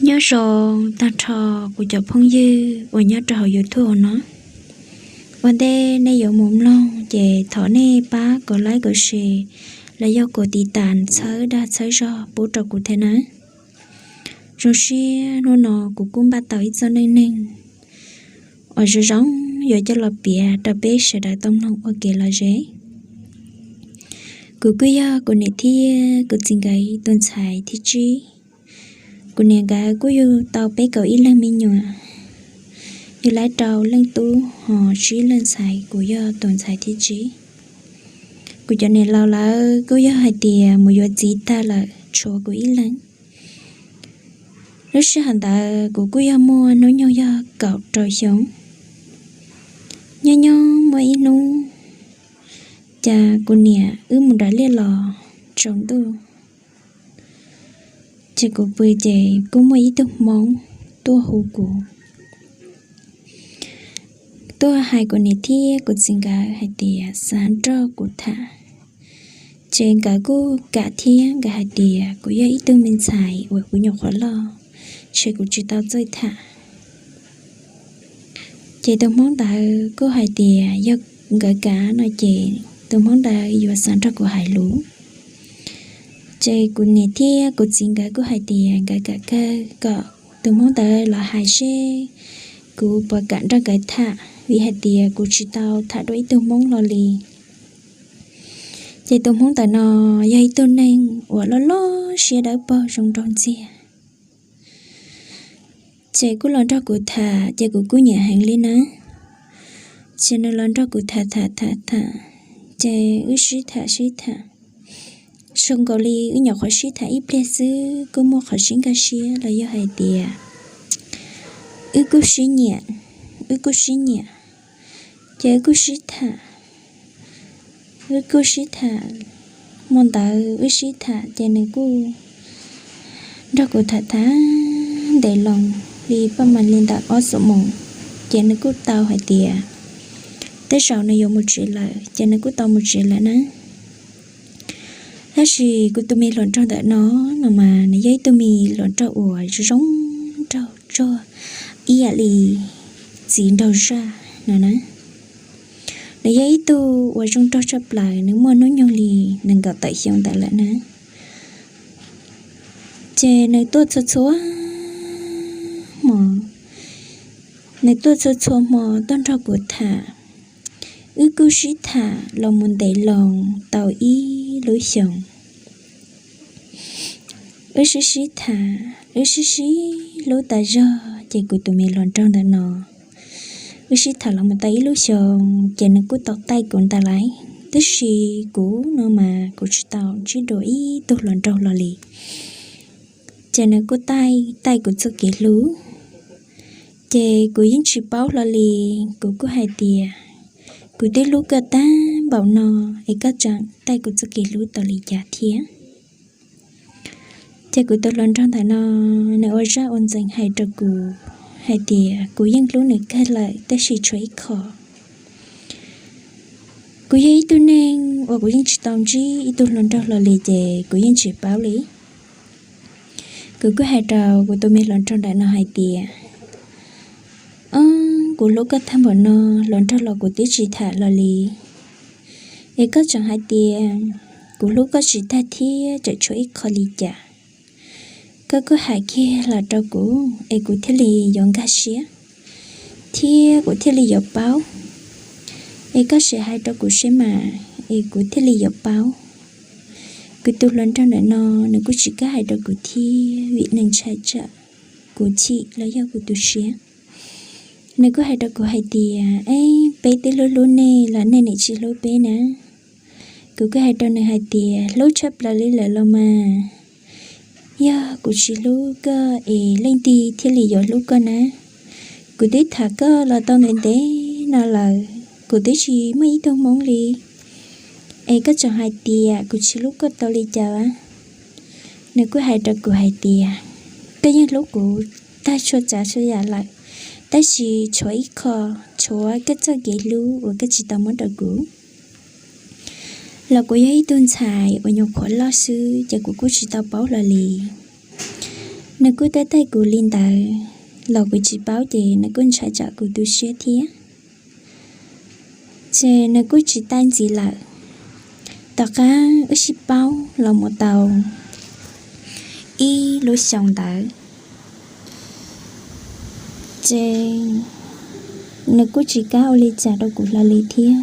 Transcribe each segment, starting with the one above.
Nyob zoo tag nrho kuv cov phooj ywg uas nyob rau hauv YouTube no. Ua ntej nej yuav mus mloog ces thov nej pab kom like, kom share los yog kom tiv tas txhawb dag txhawb zog pub rau kuv thiab nawb. Zoo siab hnub no kuv kuj npaj tau ib txoj neej neeg uas zoo zoo yuav coj los piav rau peb sawv daws tau mloog ua kev lom zem. Kuv kuj yog kuv niam thiab kuv txiv nkawd tus ntxhais thib tsib. Kuv niam nkawd kuj yug tau peb kaum ib leeg me nyuam, yug lawv rau leej tub ho tsib leej ntxhais, kuv yog tus ntxhais thib tsib. Kuv cov niam laus lawv kuj yog hais tias mus yuav txiv tag lawm tshuav kuv ib leeg. Lub sij hawm ntawd kuv kuj yog muaj hnub nyoog yog kaum rau xyoo. Nyob nyob muaj ib hnub, cas kuv niam wb mus nram liaj los tsaus ntuj, ces kuv pw ces kuj muaj ib tug hmoob tuaj hu kuv, tuaj hais kuv niam thiab kuv txiv nkawd hais tias xav nrog kuv tham. Ces nkawd kuj kam thiab, nkawd hais tias kuv yog ib tug me ntxhais uas kuv nyuam qhuav loj, ces kuv tsis tau txawj tham. Ces tus hmoob ntawd kuj hais tias yog nkawd kam no ces tus hmoob ntawd yuav xav nrog kuv hais lus. Ces kuv niam thiab kuv txiv nkawd kuj hais tias nkawd kam kawg kom tus hmoob ntawd los hais seb kuv puas kam nrog nkawd tham, vim hais tias kuv tsis tau tham dua ib tug hmoob los li. Ces tus hmoob ntawm no yog ib tug neeg uas loj loj siab dawb paug zoo nraug ntxiag. Ces kuj los nrog kuv tham ces kuv kuj nyiam heev li na. Ces nws los nrog kuv tham tham tham tham, ces wb sib tham sib tham. Zoo nkaus li wb nyuam qhuav sib tham ib pliag xwb kuj muaj qhov sib nkag siab los yog hais tias wb kuj sib nyiam, wb kuj sib nyiam. Ces wb kuj sib tham, wb kuj sib tham, hmo ntawd wb sib tham ces nws kuj nrog kuv tham tham ntev loo li paj mas li ntawm ob xuab moos. Ces nws kuj tau hais tias tej zaum nws yuav mus tsev lawm, ces nws kuj tau mus tsev lawm na. Tab sis kuv tus me hluas nraug ntawm no, no mas nws yog ib tug me hluas nraug uas zoo zoo nraug tsuag ib yam li txiv nraug zaj no na. Nws yog ib tug uas zoo nraug tshaj plaws, nws muaj hnub nyoog li nees nkaum tawm xyoo ntawd lawm na. Ces nws tuaj txhua txhua hmo, nws tuaj txhua txhua hmo tuaj nrog kuv tham. Wb kuj sib tham los mus ntev loo tau ib lub xyoos. Wb sib sib tham, wb sib sib hlub tas zog ces kuv tus me hluas nraug ntawm no, wb sib tham los mus tau ib lub xyoos ces nws kuj tau taij kuv ntag lauj. Tab sis kuv no mas kuv tsis tau ntsib dua ib tug hluas nraug hlo li. Ces nws kuj taij taij kuv txoj kev hlub. Ces kuv yeej tsis paub hlo li, kuv kuj hais tias kuv twb hlub koj tag npaum no es koj tseem taij kuv txoj kev hlub tau li cas thiab. Ces kuv tus hluas nraug ntawm no, nws ua zaj ua ntxeev hais rau kuv hais tias kuv yeej hlub nws kawg lawm tab sis tshuav ib qho. Kuv yog ib tug neeg uas kuv yeej tsis tau ntsib ib tug hluas nraug hlo li ces kuv yeej tsis paub li. Kuv kuj hais rau kuv tus me hluas nraug ntawm no hais tias, o, kuv hlub koj tag npaum no, hluas nraug los kuv twb tsis tham hlo li. Es koj tseem hais tias kuv hlub koj tsis tag thiab tseem tshuav ib qho li cas. Koj kuj hais kiag los rau kuv es kuv thiaj li yuav nkag siab thiab kuv thiaj li yuav paub. Es koj sim hais rau kuv seb mas es kuv thiaj li yuav paub. Kuv tus hluas nraug ntawm no, nws kuj tsis kam hais rau kuv thiab vim nws ntshai tsam kuv chim los yog kuv tu siab. Nws kuj hais rau kuv hais tias, eb, peb twb hlub hlub nej los nej niam tsis hlub peb na. Kuv kuj hais rau nws hais tias, hlub tshaj plaws li lawm los mas, yog kuv tsis hlub koj es leej twg thiaj li yuav hlub koj na? Kuv twb tham koj los tau ntev ntev no lawm, kuv twb tsis muaj ib tug hmoob li, es koj tseem hais tias kuv tsis hlub koj tau li cas? Nws kuj hais rau kuv hais tias, koj yeej hlub kuv tag txhua tsav txhua yam lawm, tab sis tshuav ib qho, tshuav koj txoj kev hlub uas koj tsis tau muab rau kuv. Los kuv yog ib tug ntxhais uas nyuam qhuav loj xwb ces kuv kuj tsis tau paub hlo li. Nws kuj taij taij kuv li ntawd los kuv tsis paub ces nws kuj ntshai tsam kuv tu siab thiab. Ces nws kuj tsis taij ntxiv lawm. Tom qab wb sib paub los mus tau ib lub xyoos ntawd, ces nws kuj tsis kam ua li cas rau kuv hlo li thiab.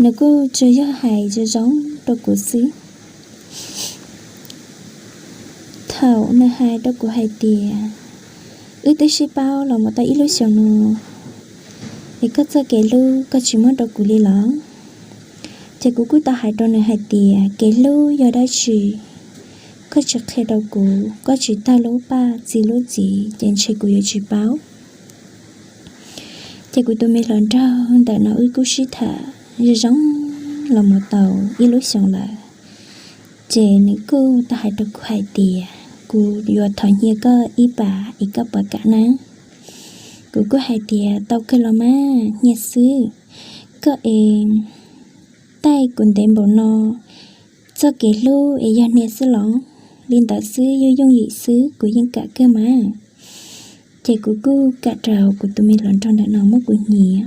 Nws kuj tsuas yog hais zoo zoo rau kuv xwb. Thaum nws hais rau kuv hais tias, wb twb sib paub los mus tau ib lub xyoos no, es koj txoj kev hlub koj tsis muab rau kuv li los? Ces kuv kuj tau hais rau nws hais tias, kev hlub yog dab tsi? Koj tsis qhia rau kuv, koj tsis tag lub paj txi lub txiv, ces ntshe kuv yuav tsis paub. Ces kuv tus me hluas nraug ntawm no wb kuj sib tham zoo zoo los mus tau ib lub xyoos lawm. Ces nws kuj tau hais rau kuv hais tias, kuv yuav thov hnia koj ib pas es koj puas kam na? Kuv kuj hais tias, tau kawg los mas, hnia xwb. Koj es taij kuv ntev npaum no, txoj kev hlub es yog hnia xwb los? Li ntawd xwb yooj yooj yim xwb kuv yeej kam kawg mas. Ces kuv kuj kam rau kuv tus me hluas nraug ntawm no muab kuv hnia.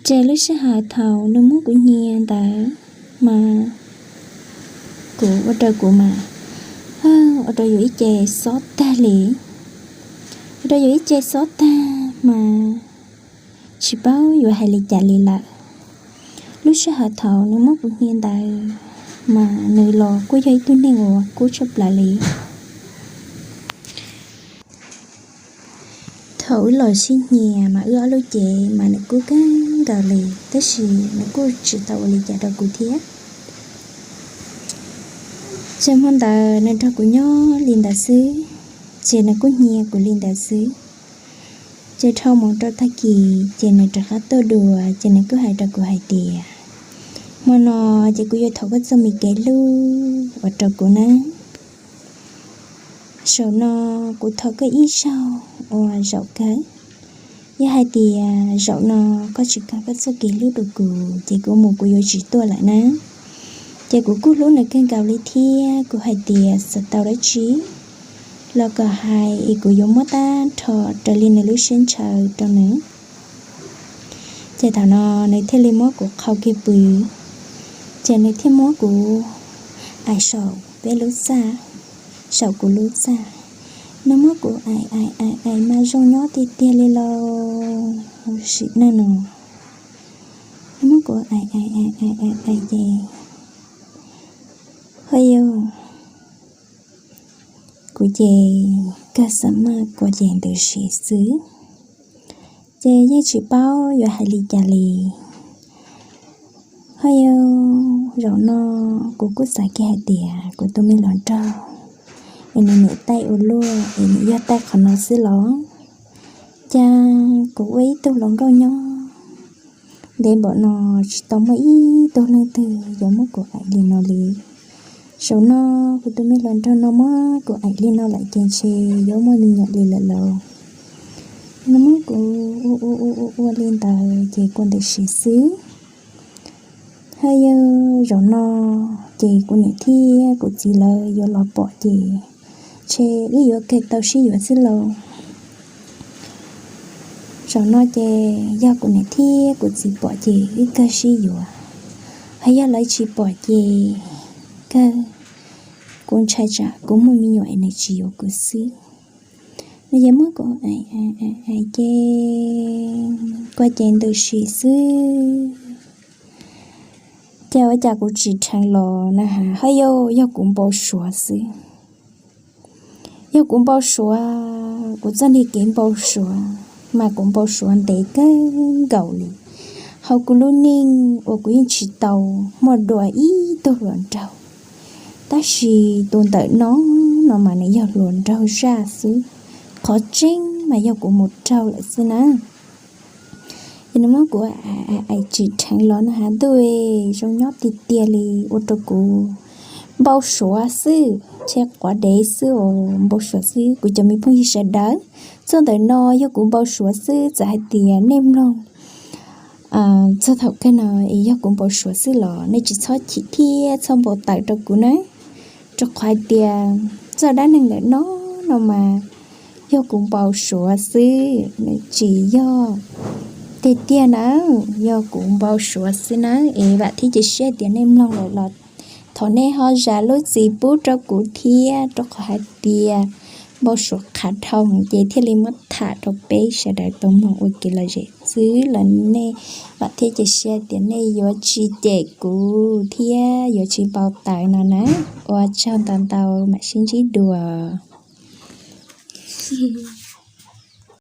Ces lub sij hawm thaum nws muab kuv hnia ntawd mas kuv ua rau kuv mas ua rau yus ib ce xob tag li, ua rau yus ib ce xob tag mas tsis paub yuav hais li cas li lawm. Lub sij hawm thaum nws muab kuv hnia ntawd mas nws los kuj yog ib tug neeg uas kub tshaj plaws li. Thaum wb los sib hnia mas wb ob lub cev mas nws kub kawg nkaus li, tab sis nws kuj tsis tau ua li cas rau kuv thiab. Ces hmo ntawd nws nrog kuv nyob li ntawd xwb, ces nws kuj hnia kuv li ntawd xwb. Ces dhau mus rau tag kis ces nws rov qab tuaj dua, ces nws kuj hais rau kuv hais tias, hmo no ces kuv yuav thov koj txoj me kev hlub uas rau kuv na. Zaum no kuv thov koj ib zaug uas zaum kawg. Yog hais tias zaum no koj tsis kawg koj txoj kev hlub rau kuv, ces kuv mus kuv yuav tsis tuaj lawm na. Ces kuv kuj hlub nws kawg nkaus li thiab, kuv hais tias xav tau dab tsi los kom hais es kuv yuav muab tag nrho raws li nws lub siab ntshaw rau nws. Ces thaum no nws thiaj li muab kuv qhau kiag pw, ces nws thiaj muab kuv aim saum peb lub txaj, saum kuv lub txaj. Nws muab kuv aim aim aim aim mas zoo nyob tiag tiag li lauj. Sim neej no nws muab kuv aim aim aim aim aim aim ces, ho yog kuv ces kawg xav maj kua ces ntws si xwb, ces yeej tsis paub yuav hais li cas li. Ho yog zaum no kuv kuj xav kiag hais tias kuv tus me hluas nraug es nws niam taij ua luaj es nws yog taij qhov no xwb los, cas kuv ua ib tug hluas nkauj nyob ntev npaum no tsis tau muaj ib tug leej twg yuav muab kuv aim li no li. Zaum no kuv tus me hluas nraug no muab kuv aim li no lawm ces ntshe yuav muaj me nyuam li lawm lauj. Nws muab kuv ua ua ua ua ua li ntawd ces kua ntws si xwb. Ho yog zaum no ces kuv niam thiab kuv txiv lawv yuav los pom ces ntshe wb yuav kawg tau sib yuav xwb lauj. Zaum no ces yog kuv niam thiab kuv txiv pom ces wb kawg sib yuav, ho yog lawv tsis pom ces kawg, kuv ntshai tsam kuv muaj me nyuam es nws tsis yuav kuv xwb. Nws yeej muab kuv aim aim aim aim ces kua ces ntws si xwb. Ces ua cas kuv tsim dheev los na has, ho yog, yog kuv npau suav xwb. Yog kuv npau suav, kuv txoj niag kev npau suav mas kuv npau suav ntev kawg nkaus li. Hauv kuv lub neej uas kuv yeej tsis tau muaj dua ib tug hluas nraug, tab sis tus ntawm no, no mas nws yog hluas nraug zaj xwb. Qhov tseeb mas yog kuv mus raug lawm xwb na. Ces nws muab kuv aim tsim dheev los na has, ntuj, zoo nyob tiag tiag li, ua rau kuv npau suav xwb, tsheb quav dev xwb os, npau suav xwb. Kuv cov me phooj ywg sawv daws, txoj ntawm no yog kuv npau suav xwb, txawm hais tias nej mloog txog thaum kawg no es yog kuv npau suav xwb los nej tsis txhob chim thiab txhob npau taws rau kuv na. Rau qhov hais tias txoj dab neeg ntawm no no mas yog kuv npau suav xwb, nws tsis yog tiag tiag na, yog kuv npau suav xwb na. Es vam thiab cia siab tias nej mloog lawm los thov nej ho zam lub txim pub rau kuv thiab, rau qhov hais tias npau suav qhav dhau ces thiaj li muab tham rau peb sawv daws tau mloog ua kev lom zem xwb los nej, vam thiab cia siab tias nej yuav tsis cem kuv thiab yuav tsis npau taws no na. Ua tsaug ntau ntau, mam sib ntsib dua.